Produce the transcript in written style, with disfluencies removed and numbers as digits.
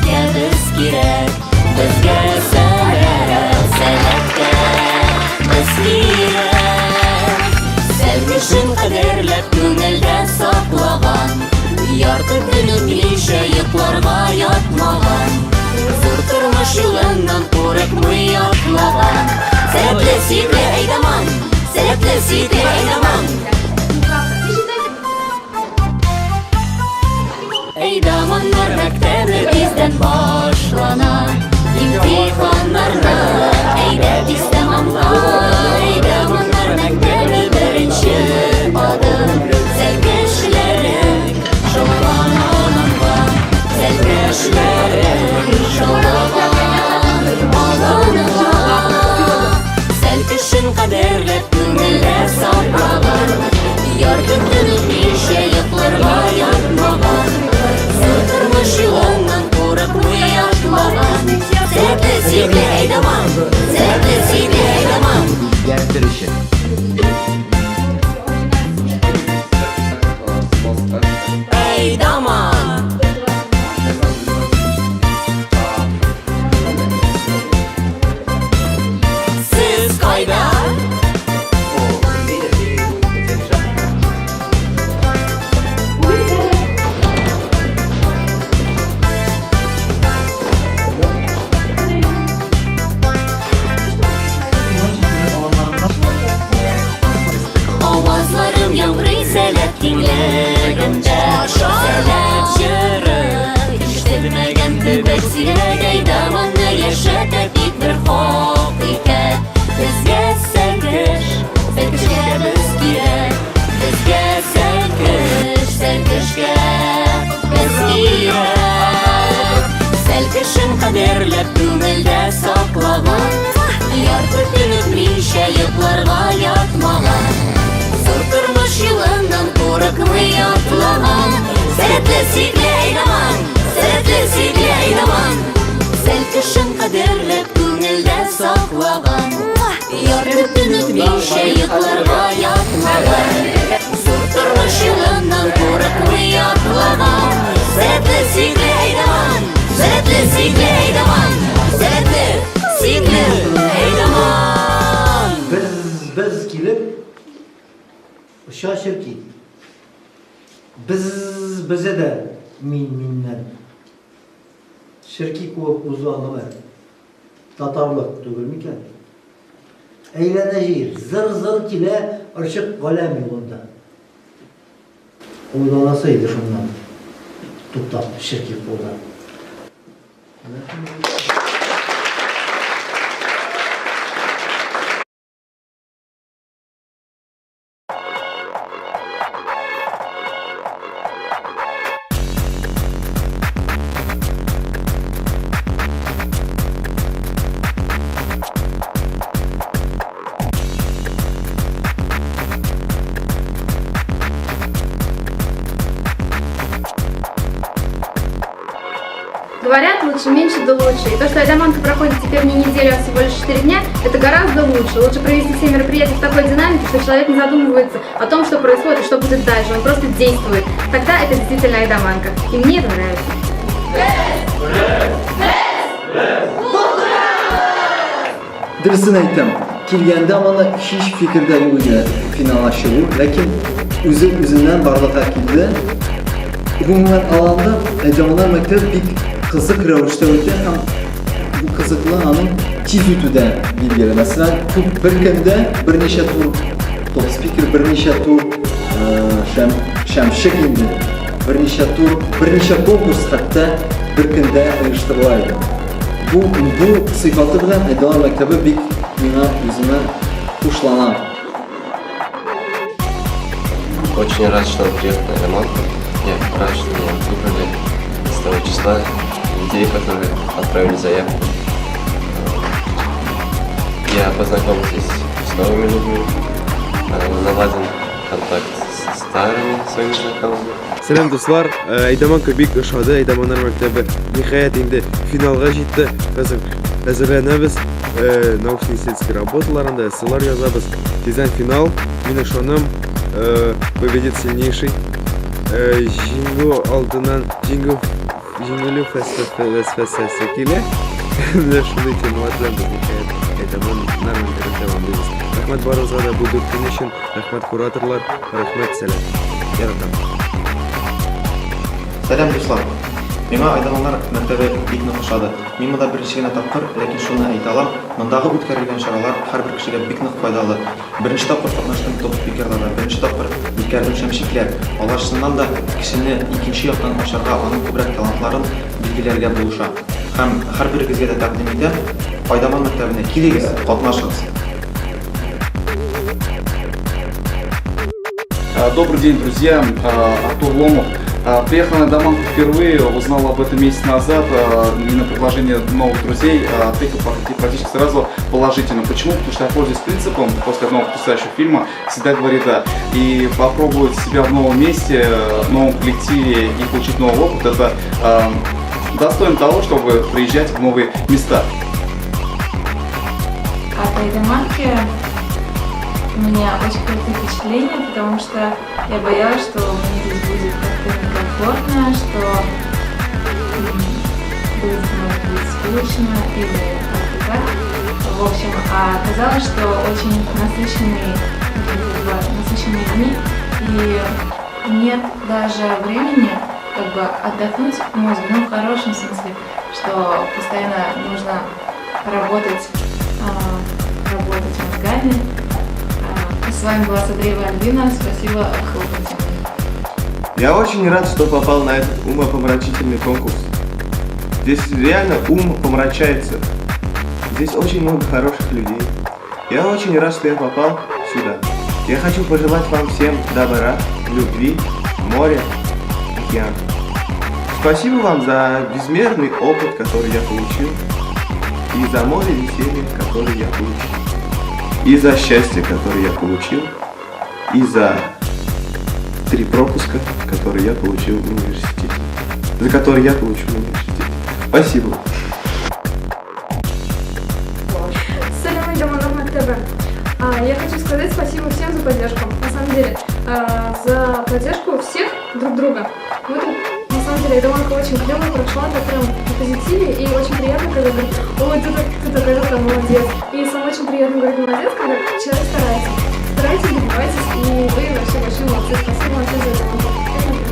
Сәләткә без кирәк. Безгә сәләт, сәләткә без кирәк. Сәлкешен кадерләп күңелдә саклаган, Ярты төн үтмичә йокларга ятмаган, Зур тормыш юлыннан курыкмый атлаган. Сәләтле, сөекле әйдаман, сәләтле, сөекле әйдаман. Әйдаманнар мәктәбе тиздән башлана. Имтиханнарны әйдә тиз тәмамла. Әйдаманнар мәктәбе беренче адым. Сәлкешләре шаулаган аланга. Сәлкешләре шаулаган аланга. Сәлкешен кадерләп күңелдә саклаган. Ярты төн үтмичә йокларга ятмаган. Зур тормыш юлыннан курыкмый атлаган. Сәләтле, сөекле әйдаман, сәләтле, сөекле әйдаман. Үзгәртер өчен. Әйдаман! Сез кайда? Авазларым яңгырый сәләт киңлегендә. Сәләт җыры ишетелмәгән төбәк сирәк әйдаманны яшәтә тик бер хакыйкать. Безгә сәлкеш, сәлкешкә без кирәк. Безгә сәлкеш, сәлкешкә без кирәк. Сәлкешен кадерләп күңелдә саклаган, Ярты төн үтмичә йокларга ятмаган. Зур тормыш юлыннан курыкмый атлаган. Сәләтле, сөекле әйдаман, сәләтле, сөекле әйдаман. Сәлкешен кадерләп күңелдә саклаган. Ярты төн үтмичә йокларга ятмаган. Зур тормыш юлыннан курыкмый атлаган. Сәләтле, сөекле әйдаман, сәләтле, сөекле әйдаман. Сәләтле, сөекле әйдаман. Без, без килеп, оча черки. Без, безе дә мин, миннән. Черки куып узу алымы татарлык түгел микән? Әйләнә җир, зыр-зыр килә орчык галәм юлында. Уйланасы иде шуннан, туктап, черки кууда. Говорят, лучше меньше, да лучше. И то, что Айдаманка проходит теперь не неделю, а всего лишь 4 дня, это гораздо лучше. Лучше провести все мероприятия в такой динамике, что человек не задумывается о том, что происходит и что будет дальше. Он просто действует. Тогда это действительно Айдаманка. И мне это нравится. Дөресен әйтәм, килгәндә моны һич фикердә юк иде финалга чыгу, ләкин үзе үзеннән барлыкка килде. Гомумән алганда, Әйдаманнар мәктәбе бик кызык рәвештә үтә һәм бу кызыклы аның тиз үтүдә билгеле. Мәсәлән, күп бер көндә берничә тур топ-спикер, берничә тур шәм, шәмшек инде, берничә тур, берничә конкурс хәтта бер көндә оештырыла иде. Бу, бу сыйфаты белән Айдалар мәктәбе бик миңа үземә хушлана. Очень рад, что он приехал на Романку. Я рад, что меня выбрали из того числа людей, которые отправили заявку. Я познакомился с новыми людьми, наладил контакт с старыми своими знакомыми. Сәлам дуслар, Әйдаманка бик ошады, Әйдаманнар мәктәбе ниһаять инде финалга җитте. Хәзер әзерләнәбез, научно-исследовательский работаларында эсселар язабыз. Тиздән финал, мин ышанам, победит сильнейший. Җиңү алдыннан, җиңү җиңелү вәсвәсәсе килә. Менә шундый темалар белән без ниһаять Әйдаманнар мәктәбен тәмамлыйбыз. Рәхмәт барыгызга да бу 4 көн өчен. Рәхмәт кураторлар, рәхмәт Сәләт. Яратам. Сәлам, дуслар! Миңа Айдаманнар мәктәбе бик нык ошады. Мин монда беренче генә тапкыр, ләкин шуны әйтә алам, мондагы үткәрелгән чаралар һәрбер кешегә бик нык файдалы. Беренче тапкыр катнаштым топ-спикерларда, беренче тапкыр үткәрдем шәмчекләр. Алар чыннан да кешене икенче яктан ачарга, аның күбрәк талантларын билгеләргә булыша. Һәм һәрберегезгә дә тәкъдим итәм, Айдаман мәктәбенә килегез, катнашыгыз. Добрый день, друзья. Артур Ломов. Приехал на Даманку впервые, узнал об этом месяц назад, и на предложение новых друзей ответил практически сразу положительно. Почему? Потому что я пользуюсь принципом после одного потрясающего фильма «Всегда говори да». И попробовать себя в новом месте, в новом коллективе и получить новый опыт – это достойно того, чтобы приезжать в новые места. От Айдаманки у меня очень крутые впечатления, потому что я боялась, что мне здесь будет как-то некомфортно, что будет, может быть, скучно или как-то так. В общем, а оказалось, что очень насыщенные, как бы, насыщенные дни, и нет даже времени как бы отдохнуть мозгу, ну, в хорошем смысле, что постоянно нужно работать, работать мозгами. С вами была Садреева Альбина. Спасибо, хлопайте мне. Я очень рад, что попал на этот умопомрачительный конкурс. Здесь реально ум помрачается. Здесь очень много хороших людей. Я очень рад, что я попал сюда. Я хочу пожелать вам всем добра, любви, моря, океана. Спасибо вам за безмерный опыт, который я получил, и за море веселья, которое я получил, и за счастье, которое я получил, и за три пропуска, которые я получил в университете, за которые я получил в университете. Спасибо. Сәлам, Айдаманнар мәктәбе. Я хочу сказать спасибо всем за поддержку. На самом деле, за поддержку всех друг друга. Мы тут, на самом деле, Айдаманка очень клево прошла, так прям на позитиве, и очень приятно, когда говорят: «Ой, ты, так, ты такая такая молодец». И самое очень приятно говорить «молодец», когда человек старается. Старайтесь, добивайтесь, и вы вообще большие молодцы. Спасибо вам всем за Айдаманку.